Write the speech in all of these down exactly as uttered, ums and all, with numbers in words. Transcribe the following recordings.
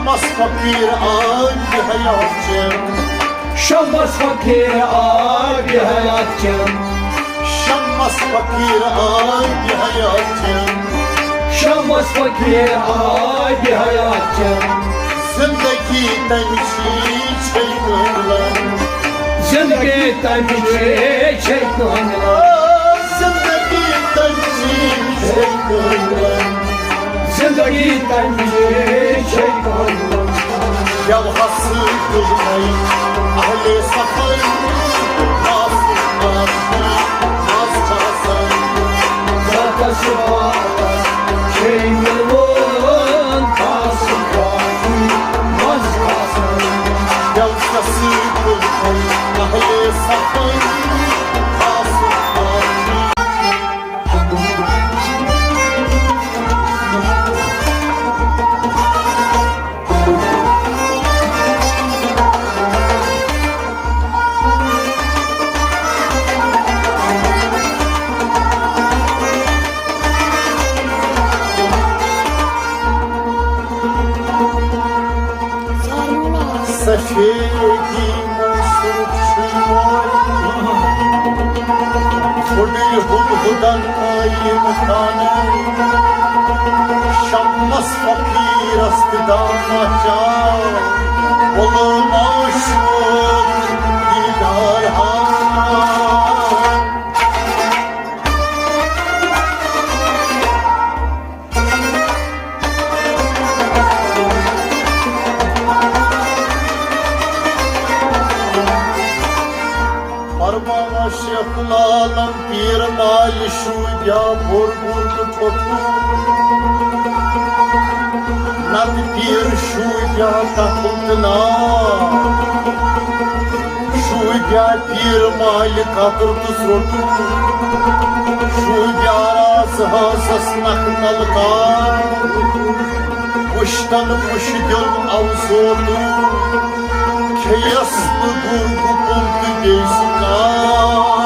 شمس فقیر آبِ حیات چٮ۪م۔ شمس فقیر آبِ حیات چٮ۪م۔ شمس فقیر آبِ حیات چٮ۪م۔ شمس فقیر آبِ حیات چٮ۪م۔ زندگی تمچی چھے کٲملن۔ زندگی تمچی چھے کٲملن۔ زندگی تمچی چھے کٲملن۔ زندگی تمچی چھے کٲملن۔ گٮ۪وہس سۭتۍ تُلنَے اہلِ سفر، آسہٕ آسہٕ آز چھِ آسان۔ ذاتس چھِ پتہ، چھے میلوان خاص خاص منٛز آسان۔ گٮ۪وہس سۭتۍ تُلنَے اہلِ سفر، آسہٕ آسہٕ سفیدی منٛز سُرخ چھُ یِوان۔ فُٹٕے ہُدہُدن ٲییٖن خانہٕ۔ شمس فقیرس تہِ دامہ چاو۔ وۄلہٕ معشوق دیدار ہاو۔ فرماوان شیخ العالم پیٖر مالہِ شوٗبیا بوٚڑ بوٚڑ تہٕ ٹھوٚٹھ۔ نتہٕ پیٖر شوٗبیا کتھُک تہٕ ناو۔ شوٗبیا پیٖر مالہِ قدر تہٕ ژوٚٹُک۔ شوٗبیا راز ہٲسس نکھٕ تل کاو۔ وُشتن وُشہِ دیُن اوزوتُک۔ کھیٚیس نہٕ گُر گُپُن تہٕ بیٚیہِ سُہ کاو۔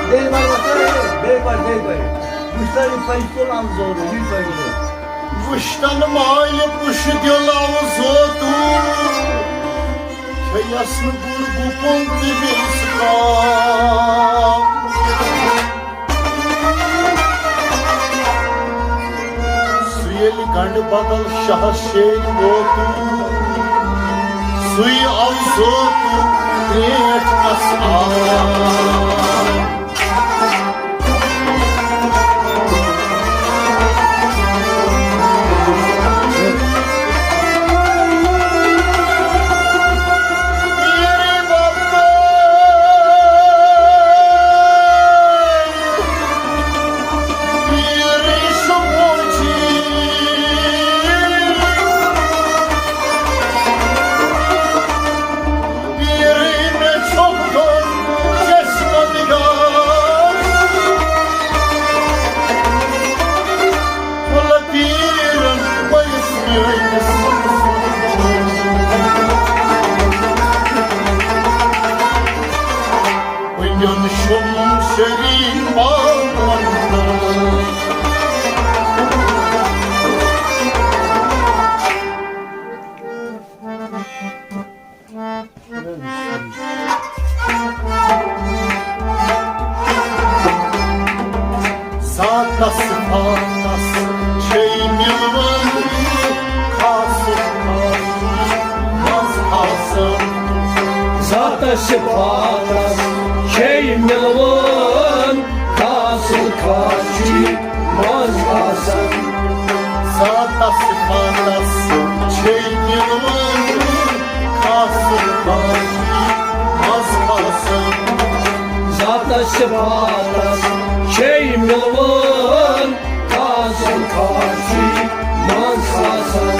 بیٚیہِ وَن وَن، بیٚیہِ پَر، بیٚیہِ پَر۔ وُشتَن یہِ پَزِ تُل اَنزورُن، یہِ پَزِ تُل۔ وُشتَن مالہِ پُشہِ دِل اوزوتُک۔ کھیٚیَس نہٕ گُر گُپُن تہٕ بیٚیہِ سُہ کاو۔ سُہ ییٚلہِ گنڈٕ بدل شہس شیرِ ووتُن، سُے اوزوتُن پرٛیٹھ کس آو۔ ذاتس صفاتس چھے مِلوان خاص خاص منٛز خاص۔ ذاتس صفاتس چھے مِلوان خاص خاص چیز منٛز آسان۔ ذاتس صفاتس چھے مِلوان خاص خاص منٛز خاص۔ ذاتس صفاتس چھے مِلوان خاص خاص چیز منٛز آسان۔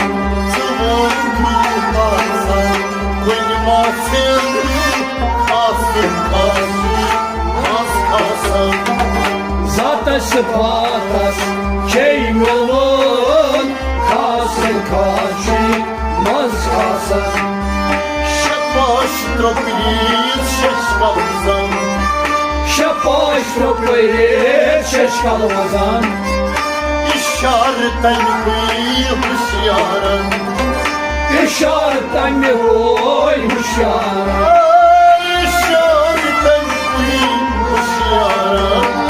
ژٕ وَن مےٚ باسان کُنہِ ما ژھٮ۪ن خاص خاص منٛز آسان۔ ذاتس صفاتس چھے مِلوان خاص خاص چیز منٛز آسان۔ شےٚ پاش ترٛوٚکریٖز شےٚ قبضن۔ شےٚ پاش ترٛوو پٔرِتھ ششکل وزن۔ اشارٕ تمہِ ہوٚے ہوشیارن۔ اشارٕ تمہِ ہوٚے ہوشیارن۔ اشارٕ تمہِ ہوٚے ہوشیارن۔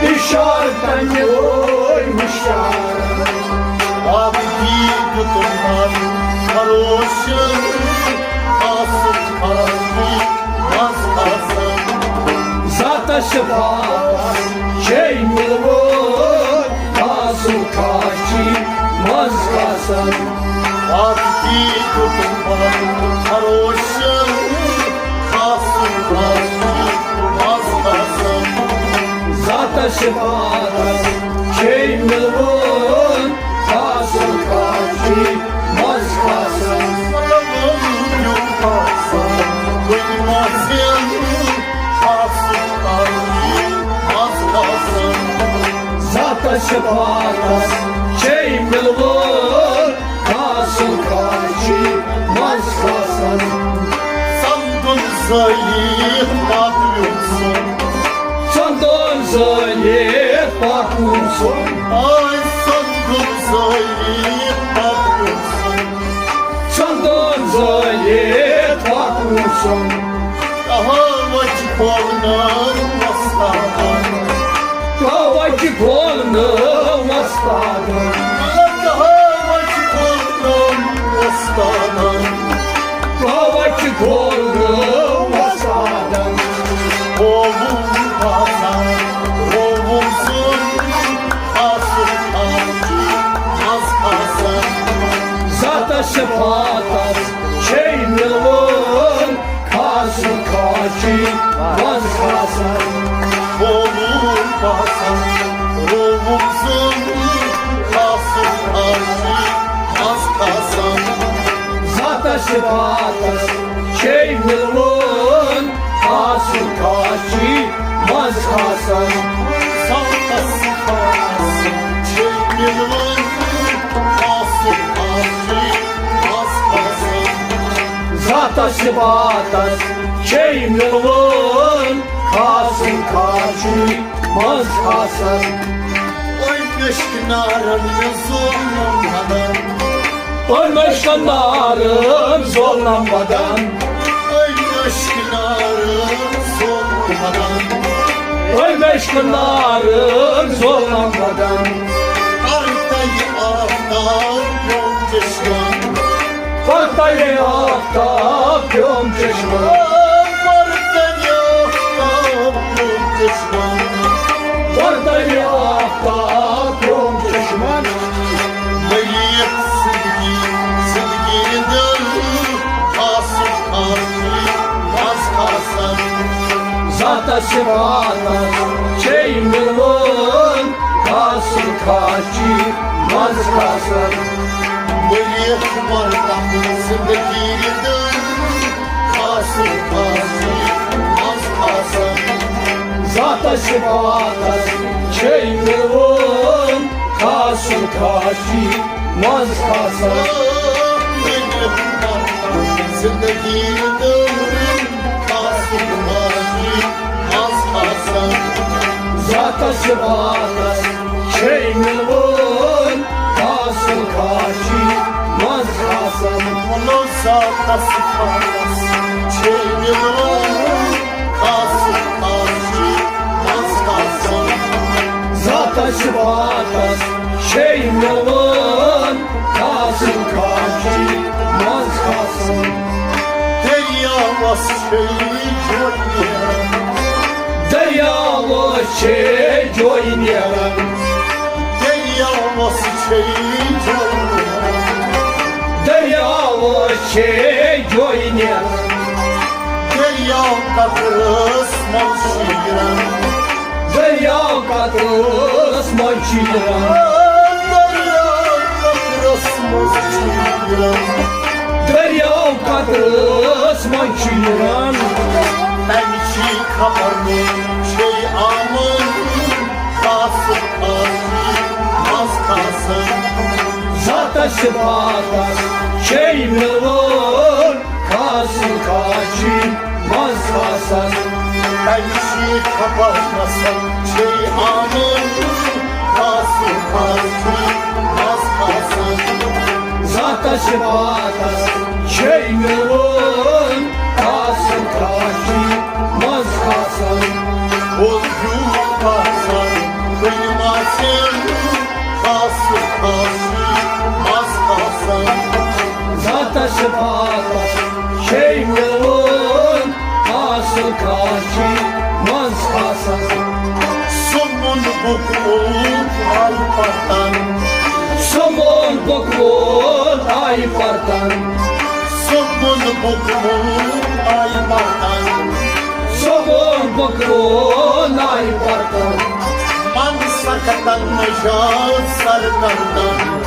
اشارٕ تمہِ ہوٚے ہوشیارن۔ آبدی دیُتُن من خروشن۔ آسُن خاصی منٛز آسن۔ ذاتس صفاتس چھے مِلوُن، آسُن خاصی منٛز آسن۔ آبدی دیُتُن من خروشن۔ آسُن خاصی منٛز آسن۔ ذاتس صفاتس چھے مِلوُن، آسُن خاصی منٛز آسن۔ ذاتس صفاتس چھے مِلوُن، آسُن خاصی منٛز آسن۔ سمدُن زٲیِتھ پاک یوٚژھ سُنٛد۔ سمدُن زٲیِتھ پاک یوٚژھ سُنٛد۔ آے سمدُن زٲیِتھ پاک یوٚژھ سُنٛد۔ سمدُن زٲیِتھ پاک یوٚژھ سُنٛد۔ کہاوت چھِ بولنہٕ وۄستادن۔ کہاوت چھِ بولنہٕ وۄستادن۔ کہاوت چھِ بولنہٕ وۄستادن۔ کہاوت چھِ بولنہٕ وۄستادن۔ ہووُم باسان، ہووُم سُنٛد، آسُن آسُن، مَزٕ آسان۔ ذاتس صفاتس چھے مِلوُن، خاص خاصی منٛز آسان۔ ہووُم باسان، ہووُم سُنٛد، آسُن آسُن، مَزٕ آسان۔ ذاتس صفاتس چھے مِلوُن، خاص خاصی منٛز آسان۔ ذاتس صفاتس چھے مِلوُن، خاص خاصی منٛز آسان۔ ذاتس صفاتس چھے مِلوُن، خاص خاصی منٛز آسان۔ اوے مشک نارن مےٚ ظلم بدن۔ اوے مشک نارن ظلم بدن۔ اوے مشک نارن ظلم بدن۔ اوے مشک نارن ظلم بدن۔ پرتگہِ آفتاب پیوٚم چشمن۔ پرتگہِ آفتاب پیوٚم چشمن۔ پرتگہِ آفتاب پیوٚم چشمن۔ پرتگہِ آفتاب پیوٚم چشمن۔ مٔلیٖک زندگی، زندگی دِل، آسُن آسُن، آس آسن۔ ذاتس صفاتس چھے مِلوُن، آسُن خاصی منٛز آسن۔ مٔلیٖک مردم زندگی دِل، آسُن آسُن، آس آسن۔ ذاتس صفاتس چھے مِلوُن، آسُن خاصی منٛز آسن۔ مٔلیٖک مردم زندگی دِل، آسُن آسُن، آس آسن۔ ذاتس صفاتس چھے مِلوُن، آسُن خاصی منٛز آسن۔ ولو ذاتس صفاتس چھے مِلوُن، آسُن خاصی منٛز آسن۔ ذاتس صفاتس چھے مِلوُن، آسُن خاصی منٛز آسن۔ دٔریاوس چھے جویہِ نیران۔ دٔریاوس چھے جویہِ نیران۔ دٔریاوس چھے جویہِ نیران۔ دٔریاوس چھے جویہِ نیران۔ دٔریاو قطرس منٛز شیران۔ دٔریاو قطرس منٛز شیران۔ دٔریاو قطرس منٛز شیران۔ دٔریاو قطرس منٛز شیران۔ تمہِ چھی خبر نہٕ چھے آمُت، خاص خاصی منٛز کھسان۔ ذاتس صفاتس چھے مِلوُن، خاص خاصی منٛز آسن۔ اَمہِ چھِ خبر نسل چھے آمٕژ، خاص خاص چھُ مَس کھسان۔ ذاتس صفاتس چھے میون خاص خاص چھُ مَس کھسان۔ گوٚو ہیوٗ باسان کُنہِ ماسہِ، خاص خاص چھُ مَس کھسان۔ ذاتس صفاتس چھے میون خاص خاص چھُ مَس کھسان۔ سُہ مُنبُک وول آیہِ پرتن۔ سُہ مُنبُک وول آیہِ پرتن۔ سُہ مُنبُک وول آیہِ پرتن۔ سُہ مُنبُک وول آیہِ پرتن۔ من سکتن نجات سر کردن۔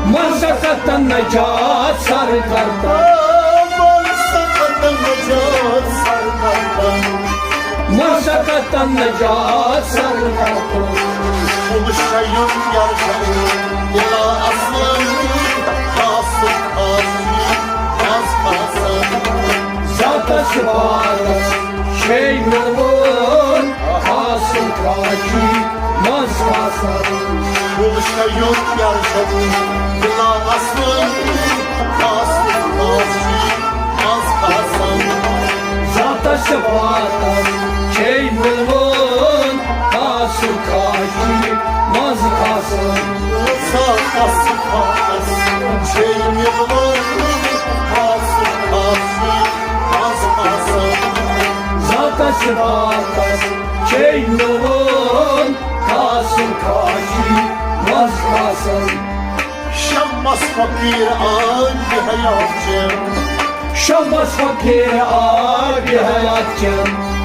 من سکتن نجات سر کردن۔ من سکتن نجات سر کردن۔ من سکتن نجات سر کردن۔ کُل شیون یرجع الی اصلن، خاص خاص مَس کھسان۔ ذاتس صفاتس چھے میون خاص خاص چھُ مَس کھسان۔ کُل شیون یرجع الی اصلن، خاص خاص چھُ مَس کھسان۔ ذاتس صفاتس چھے میون خاص خاص چھُ مَس کھسان۔ ذاتس صفاتس چھے میون خاص خاص چھُ مَس کھسان۔ ذاتس صفاتس چھے میون خاص خاص چھُ مَس کھسان۔ شمس فقیر آے بے حیات چین۔ شمس فقیر آے بے حیات چین۔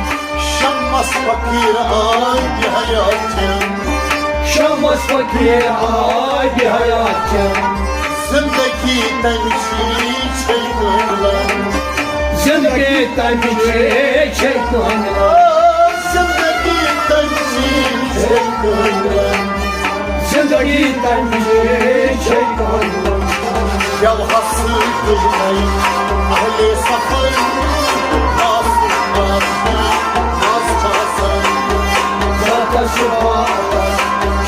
شمس فقیر آے بے حیات چین۔ شمس فقیر آے بے حیات چین۔ زندگی تمچی چھے کٲملن۔ زندگی تمچی چھے کٲملن۔ زندگی تمچی چھے کٲملن۔ زندگی تمچی چھے کٲملن۔ جوہر سۭتۍ تُلنَے اہلِ سفر، آسُن آسُن مَس کھسان۔ ذاتس صفاتس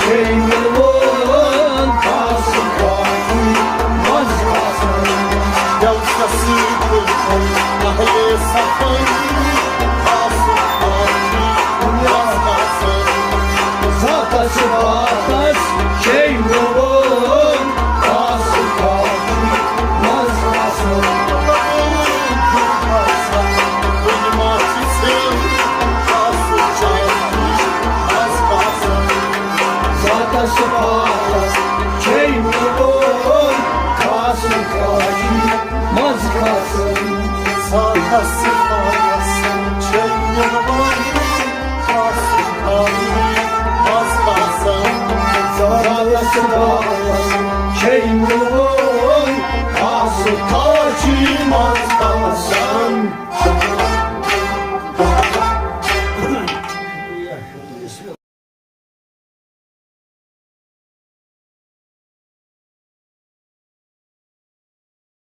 چھے میون خاص خاص مَس کھسان۔ جوہر سۭتۍ تُلنَے اہلِ سفر، آسُن آسُن مَس کھسان۔ ذاتس صفاتس چھے میون خاص خاص مَس کھسان۔ ذاتس صفاتس چھے میون خاص خاص مَس کھسان۔ ذاتس صفاتس چھے میون خاص خاص مَس کھسان۔ ذاتس صفاتس چھے میون خاص خاص مَس کھسان۔